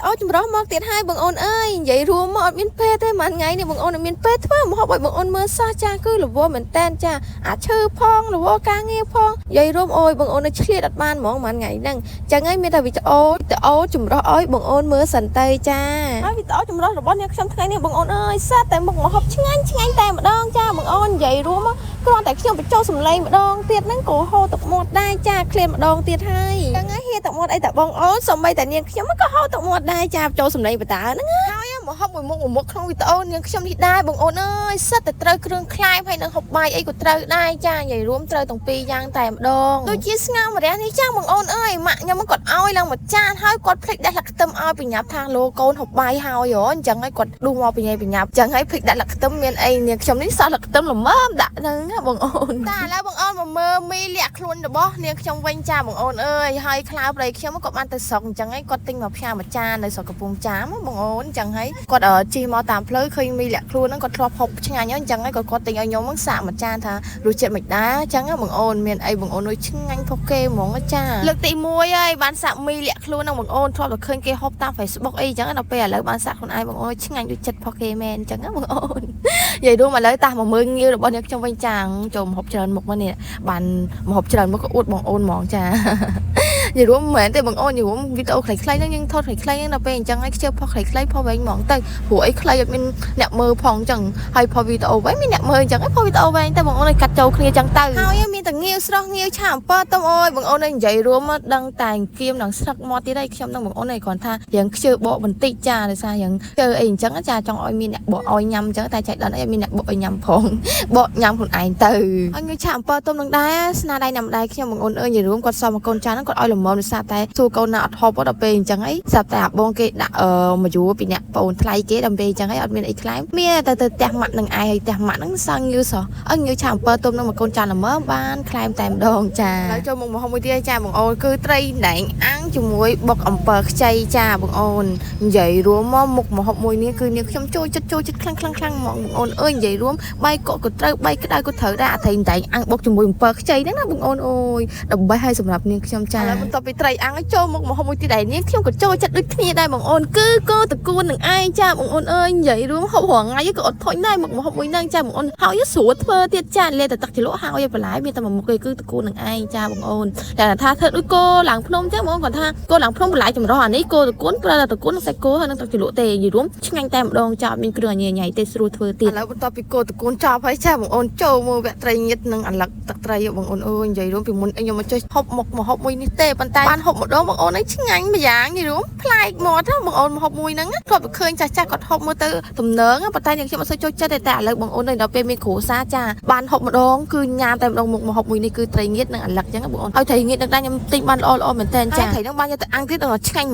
អូចម្រោះមកទៀតហើយបងអូនអើយនិយាយរួមមកអត់មានពេលទេមួយថ្ងៃនេះបងអូនអត់មានពេលធ្វើម្ហូបឲ្យបងអូនមើលសោះចាគឺរវល់មែនតែនចាអាឈឺផងរវល់ការងារផងនិយាយរួមអូយបងអូននៅឆ្លៀតអត់បានហ្មងមួយថ្ងៃហ្នឹងចឹងហើយមានតែវីដេអូវីដេអូចម្រោះឲ្យបងអូនមើលសិនទៅចាហើយវីដេអូចម្រោះរបស់អ្នកខ្ញុំថ្ងៃនេះបងអូនអើយសាតែមុខម្ហូបឆ្ងាញ់ឆ្ងាញ់តែម្ដងចាបងអូននិយាយរួមមកគ្រាន់តែខ្ញុំបញ្ចូលសំឡេងម្ដងទៀតហ្នឹងក៏ហូរទឹកមាត់ដែរចាឃ្លានម្ដងទៀតហើយចឹងហើយហៀទឹកមាត់អីតបងអូនសូម្បីតែនាងខ្ញុំក៏ហូរទឹកមាត់ដែរចាបញ្ចូលសំឡេងបតាហ្នឹងហើយមកហូបមួយមុខមួយមុខក្នុងវីដេអូនាងខ្ញុំនេះដែរបងអូនអើយសិតតែត្រូវគ្រឿងក្លែមហើយនឹងហូបបាយអីក៏ត្រូវដែរចានិយាយរួមត្រូវទាំងពីរយ៉ាងតែម្ដងដូចជាស្ងោរម្រះនេះចាបងអូនអើយម៉ាក់ខ្ញុំគាត់ឲ្យឡើងមួយចានហើយគាត់ភ្លេចដាក់ស្លឹកខ្ទឹមឲ្យបញ្ញាប់ថាលោកូនហូបបាយហើយហ៎អញ្ចឹងហើយគាត់ឌូមកបញ្ញាបញ្ញាប់អញ្ចឹងហើយភ្លេចដាក់ស្លឹកខ្ទឹមមានអីនាងខ្ញុំនេះសោះស្លឹកខ្ទឹមល្មមដាក់ហ្នឹងណាបងអូនតាឥឡូវបងអូនមកមើលមីលាក់ខ្លួនរបស់នាងខ្ញុំវិញចាបងអូនអើយហើយខ្លាវប្តីខ្ញុំក៏បានទៅស្រុកអញ្ចឹងហើយគាត់ទិញមកផ្ញើមួយចាននៅស្រុកកំពង់ចាមបងអូនអញ្ចឹងហើយគាត់ជិះមកតាមផ្លូវឃើញមីលាក់ខ្លួនហ្នឹងគាត់ធ្លាប់ហូបឆ្ងាញ់ហើយអញ្ចឹងហើយគាត់គាត់ទិញឲ្យខ្ញុំហ្នឹងសាកមួយចានថារសជាតិមិនដែរអញ្ចឹងបងអូនមានអីបងអូនអើយឆ្ងាញ់ផុសគេហ្មងចាលើកទី1ហើយបានសាកមីលាក់ខ្លួនហ្នឹងបងអូនធ្លាប់តែឃើញគេហូបតាម Facebook អីអញ្ចឹងដល់ពេលឥឡូវបានសាកខ្លួនឯងបងអូនឆ្ងាញ់ដូចចិត្តផុសគេមែនអញ្ចឹងណាបងអូននិយាយរួមឥឡូវតាមកមើលងាវរបស់អ្នកខ្ញុំវិញចាងចូលមកហូបច្រើនមុខមកនេះបានមកហូបច្រើនមុខក៏អួតបងអូនហ្មងចា និយាយរួមមិនមែនទេបងអូននិយាយរួមវីដេអូខ្លីៗហ្នឹងយើងថតខ្លីៗហ្នឹងដល់ពេលអញ្ចឹងហើយខ្ជិលផុសខ្លីៗផុសវិញហ្មងទៅព្រោះអីខ្លីអត់មានអ្នកមើលផងអញ្ចឹងហើយផុសវីដេអូវិញមានអ្នកមើលអញ្ចឹងហើយផុសវីដេអូវិញតែបងអូនឲ្យកាត់ចូលគ្នាអញ្ចឹងទៅហើយមានតែងាវស្រស់ងាវឆាអំពើទុំអូយបងអូនឲ្យនិយាយរួមមកដឹងតែអង្គៀមនឹងស្រឹកមាត់ទៀតហើយខ្ញុំនឹងបងអូនឲ្យគ្រាន់ថារៀងខ្ជិលបកបន្តិចចាដោយសាររៀងខ្ជិលអីអញ្ចឹងចាចង់ឲ្យមានអ្នកបកឲ្យញ៉ាំអញ្ចឹងតែចៃដន្យអីមានអ្នកបកឲ្យញ៉ាំផង បកញ៉ាំខ្លួនឯងទៅហើយងាយឆាអំពើទុំនឹងដែរស្នាដៃណាំដៃខ្ញុំបងអូនអើយនិយាយរួមគាត់សមមកកូនចាស់ហ្នឹងគាត់ឲ្យល្មមដោយសារតែសួរកូនណាអត់ហូបដល់ពេលអញ្ចឹងអីស្រាប់តែអាបងគេដាក់អឺមកយួរពីអ្នកបងអូនថ្លៃគេដល់ពេលអញ្ចឹងអីអត់មានអីខ្លែមមានតែទៅផ្ទះម៉ាក់នឹងឯងហើយផ្ទះម៉ាក់ហ្នឹងសង់យូរសោះអើងាយឆាអំពើទុំនឹងមកកូនចាស់ល្មមបានខ្លែមតែម្ដងចាហើយចូលមកមហូបមួយទៀតចាបងអូនគឺត្រីណែងអាំងជាមួយបុកអំពើខ្ចីចាបងអូននិយាយរួមមកមុខមហូបមួយនេះគឺនាងខ្ញុំចូលចិត្តចូលចិត្តខ្លាំងខ្លាំងខ្លាំងហ្មងបងអូនអើយនិយាយរួម បាយកកក៏ត្រូវបាយក្តៅក៏ត្រូវដែរអាត្រីតែងអាំងបុកជាមួយអំពើខ្ចីហ្នឹងណាបងអូនអូយដើម្បីឲ្យសម្រាប់នាងខ្ញុំចាឥឡូវបន្ទាប់ពីត្រីអាំងឲ្យចូលមកមហូបមួយទៀតដែរនាងខ្ញុំក៏ចូលចិត្តដូចគ្នាដែរបងអូនគឺគោតកួននឹងឯងចាបងអូនអើយនិយាយរួមហូបរាល់ថ្ងៃក៏អត់ធុញដែរមុខមហូបមួយហ្នឹងចាបងអូនហើយស្រួលធ្វើទៀតចាលេតែទឹកជ្រលក់ហើយបន្លែមានតែមួយមុខទេគឺតកួននឹងឯងចាបងអូនតែថាធ្វើដូចគោឡើងភ្នំចឹងបងអូនគាត់ថាគោឡើងភ្នំបន្លែចម្រោះអានេះគោតកួនប្រើតែតកួននឹងសាច់គោហើយនឹងទឹកជ្រលក់ទេនិយាយរួមឆ្ងាញ់តែម្ដងចាអត់មានគ្រឿងញ៉ៃញ៉ៃទេស្រួលធ្វើទៀតឥឡូវបន្ទាប់ពីគោតកួនចប់ហើយចាបងអូនចូលមកវគ្គត្រីងៀតនិងអាឡឹកទឹកត្រីបងអូនអើយនិយាយរួមពីមុនខ្ញុំមកចេះហូបមុខមកហូបមួយនេះទេប៉ុន្តែបានហូបម្ដងបងអូនឯងឆ្ងាញ់ម្យ៉ាងនិយាយរួមប្លែកមាត់បងអូនមកហូបមួយហ្នឹងធ្លាប់តែឃើញចាស់ចាស់គាត់ហូបមើលទៅទំនងប៉ុន្តែខ្ញុំខ្ញុំអត់សូវចូលចិត្តទេតែឥឡូវបងអូនដល់ពេលមានគ្រួសារចាបានហូបម្ដងគឺញ៉ាំតែម្ដងមុខមកហូបមួយនេះគឺត្រីងៀតនិងអាឡឹកចឹងបងអូនហើយត្រីងៀតនឹងដែរខ្ញុំទិញបានល្អល្អមែនតើចាត្រីហ្នឹងបានយកទៅអាំងទៀតដល់ឆ្ងាញ់ហ្មង។